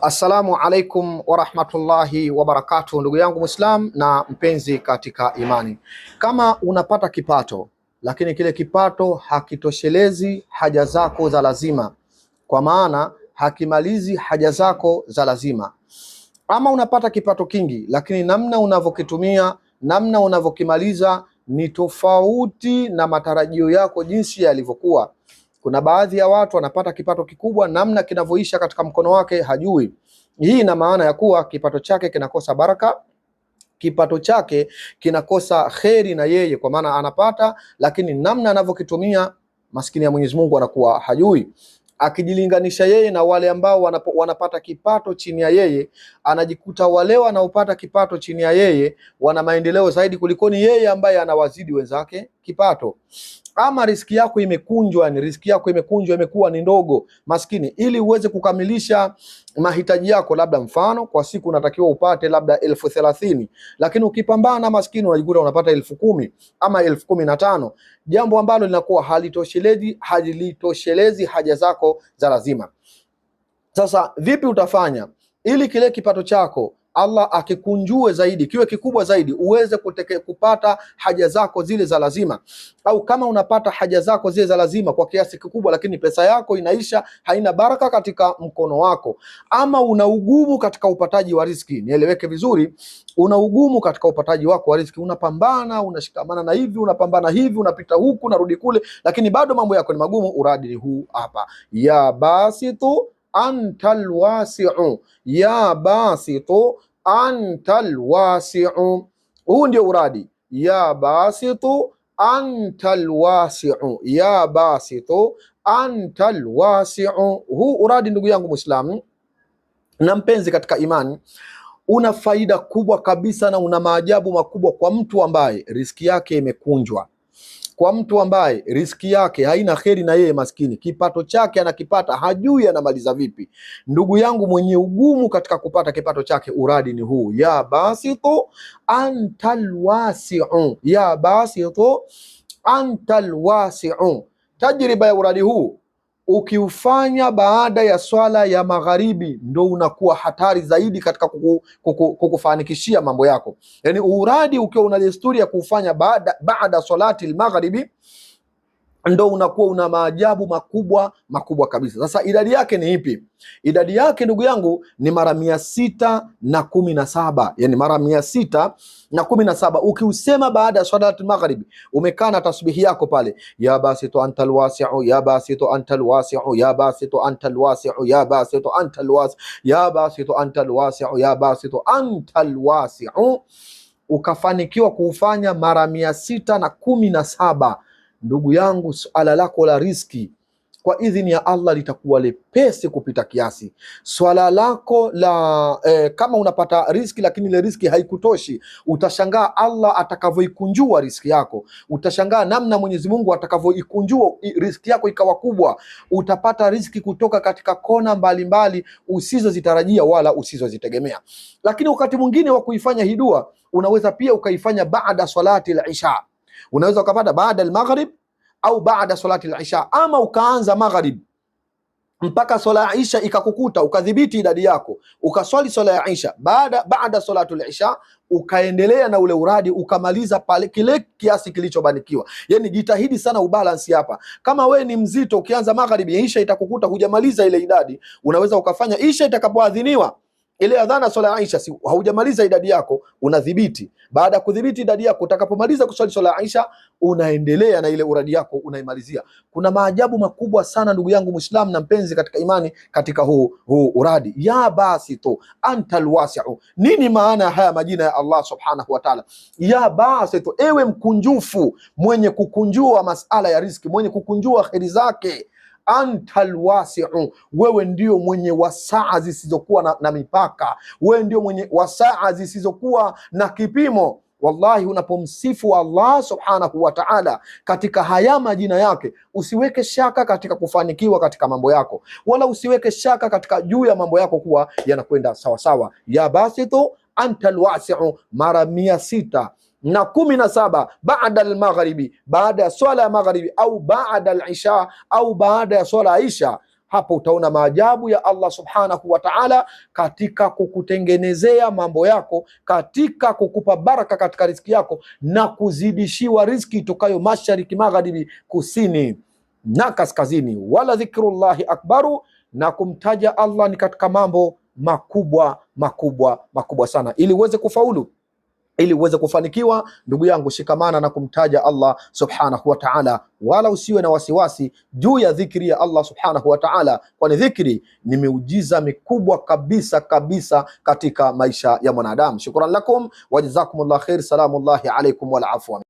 Assalamu alaikum warahmatullahi wabarakatuh, ndugu yangu Muislam na mpenzi katika imani. Kama unapata kipato lakini kile kipato hakitoshelezi haja zako za lazima, kwa maana hakimalizi haja zako za lazima, ama unapata kipato kingi lakini namna unavyokitumia, namna unavyokimaliza ni tofauti na matarajio yako jinsi yalivyokuwa. Kuna baadhi ya watu wanapata kipato kikubwa, namna kinavyoisha katika mkono wake hajui. Hii ina maana ya kuwa kipato chake kinakosa baraka, kipato chake kinakosa kheri na yeye, kwa maana anapata, lakini namna anavyokitumia maskini ya Mwenyezi Mungu anakuwa hajui. Akijilinganisha yeye na wale ambao wanapata kipato chini ya yeye, anajikuta wale wanaopata kipato chini ya yeye wana maendeleo zaidi kulikoni yeye ambaye anawazidi wenzake kipato. Ama riski yako imekunjwa, ni riski yako imekunjwa, imekuwa ni ndogo maskini, ili uweze kukamilisha mahitaji yako, labda mfano kwa siku unatakiwa upate labda 30,000, lakini ukipambana maskini unajikuta unapata 10,000 ama 15,000, jambo ambalo linakuwa halitoshelezi haja zako za lazima. Sasa vipi utafanya ili kile kipato chako Allah akikunjue zaidi, kiwe kikubwa zaidi, uweze kupata haja zako zile za lazima? Au kama unapata haja zako zile za lazima kwa kiasi kikubwa, lakini pesa yako inaisha, haina baraka katika mkono wako, ama una ugumu katika upataji wa riziki. Nieleweke vizuri, una ugumu katika upataji wako wa riziki, unapambana, unashikamana na hivi, unapambana hivi, unapita huku unarudi kule, lakini bado mambo yako ni magumu. Uradi ni huu hapa, ya basitu antal wasi'u, ya basitu antal wasi'u. Huu ndio uradi, ya basitu antal wasi'u, ya basitu antal wasi'u. Huu uradi, ndugu yangu Muislamu na mpenzi katika imani, una faida kubwa kabisa na una maajabu makubwa kwa mtu ambaye riski yake imekunjwa, kwa mtu ambaye riski yake haina kheri na yeye maskini, kipato chake anakipata hajui anamaliza vipi. Ndugu yangu mwenye ugumu katika kupata kipato chake, uradi ni huu, ya basitu antal wasi'u, ya basitu antal wasi'u. Tajriba ya uradi huu ukiufanya baada ya swala ya magharibi ndo unakuwa hatari zaidi katika kukufanikishia mambo yako. Yani uradi ukiwa una desturi ya kuufanya baada salati al-maghribi ndo unakuwa una maajabu makubwa makubwa kabisa. Sasa idadi yake ni ipi? Idadi yake ndugu yangu ni mara 617, yani mara 617. Ukiusema baada ya salati magharibi, umekaa na tasbihi yako pale, ya basitu antal wasi'u, ya basitu antal wasi'u, ya basitu antal wasi'u, ya basitu antal wasi'u, ya basitu antal wasi'u, ya basitu antal wasi'u, ukafanikiwa kuufanya mara 617, ndugu yangu, suala lako la riski kwa idhini ya Allah litakuwa lepesi kupita kiasi. Swala lako la kama unapata riski lakini ile riski haikutoshi, utashangaa Allah atakavyoikunjua riski yako. Utashangaa namna Mwenyezi Mungu atakavyoikunjua riski yako ikawa kubwa. Utapata riski kutoka katika kona mbalimbali usizozitarajia wala usizozitegemea. Lakini wakati mwingine wa kuifanya hii dua unaweza pia ukaifanya baada salati al-isha. Unaweza ukapata baada al-maghrib au baada salati al-isha, ama ukaanza maghrib mpaka swala ya isha ikakukuta, ukadhibiti idadi yako, ukaswali swala ya isha, baada salatu al-isha ukaendelea na ule uradi ukamaliza pale kile kiasi kilichobanikiwa. Yani jitahidi sana ubalance hapa. Kama we ni mzito, ukianza magharibi isha itakukuta hujamaliza ile idadi, unaweza ukafanya isha itakapoadhiniwa ile adhana swala ya Aisha, si haujamaliza idadi yako, unadhibiti. Baada ya kudhibiti idadi yako, utakapomaliza kuswali swala ya Aisha, unaendelea na ile uradi yako unaimalizia. Kuna maajabu makubwa sana ndugu yangu Muislamu na mpenzi katika imani, katika huu uradi. Ya basitu antal wasi'u. Nini maana ya haya majina ya Allah subhanahu wa ta'ala? Ya basitu, ewe mkunjufu, mwenye kukunjua masala ya riziki, mwenye kukunjua kheri zake. Antal wasi'u, wewe ndio mwenye wasaa zisizokuwa na mipaka, wewe ndio mwenye wasaa zisizokuwa na kipimo. Wallahi, unapomsifu Allah subhanahu wa ta'ala katika haya majina yake, usiweke shaka katika kufanikiwa katika mambo yako, wala usiweke shaka katika juu ya mambo yako kuwa yanakwenda sawasawa. Ya basitu antal wasi'u, mara 617 baada almaghribi, baada ya swala ya magharibi, au baada alisha, au baada ya swala ya isha. Hapo utaona maajabu ya Allah subhanahu wa ta'ala katika kukutengenezea mambo yako, katika kukupa baraka katika riziki yako na kuzidishiwa riziki itokayo mashariki, magharibi, kusini na kaskazini. Wala dhikrullahi akbaru, na kumtaja Allah ni katika mambo makubwa makubwa makubwa sana, ili uweze kufaulu, ili uweze kufanikiwa, ndugu yangu, shikamana na kumtaja Allah subhanahu wa ta'ala, wala usiwe na wasiwasi juu ya dhikri ya Allah subhanahu wa ta'ala, kwani dhikri ni miujiza mikubwa kabisa kabisa katika maisha ya mwanadamu. Shukran lakum wa jazakumullah khair. Salamullahi alaikum wal afwa.